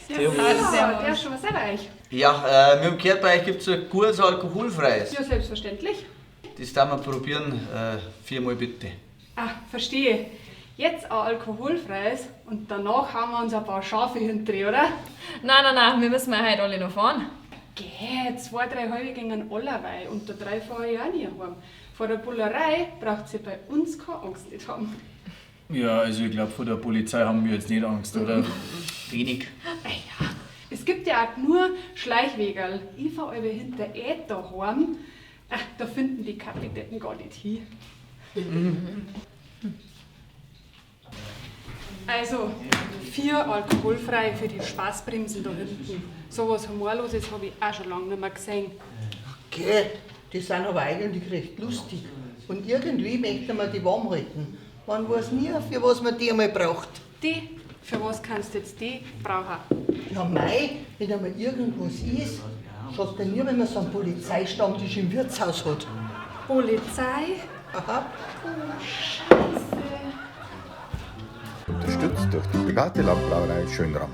Servus. Ja, der ist schon was selber euch. Ja, wir haben gehört, bei euch gibt es ein gutes alkoholfreies. Ja, selbstverständlich. Das darf man probieren. Viermal bitte. Ah, verstehe. Jetzt auch alkoholfreies und danach haben wir uns ein paar Schafe hinter, oder? Nein, nein, nein, wir müssen ja heute alle noch fahren. Geh, zwei, drei halbe gingen allerweil und der drei fahre ich auch nie heim. Vor der Bullerei braucht sie bei uns keine Angst nicht haben. Ja, also ich glaube, vor der Polizei haben wir jetzt nicht Angst, oder? Wenig. Ah ja, es gibt ja auch nur Schleichwegerl. Ich fahr alle hinter Äther heim. Ach, da finden die Kapitäten gar nicht hin. Also, 4 alkoholfrei für die Spaßbremsen da hinten. So was Humorloses hab ich auch schon lange nicht mehr gesehen. Okay, die sind aber eigentlich recht lustig. Und irgendwie möchte man die warm halten. Man weiß nie, für was man die einmal braucht. Die? Für was kannst du jetzt die brauchen? Ja, mei, wenn einmal irgendwas ist, schaut ja nie, wenn man so einen Polizeistammtisch im Wirtshaus hat. Polizei? Aha. Oh, Scheiße. Unterstützt durch die private Landbrauerei Schönram.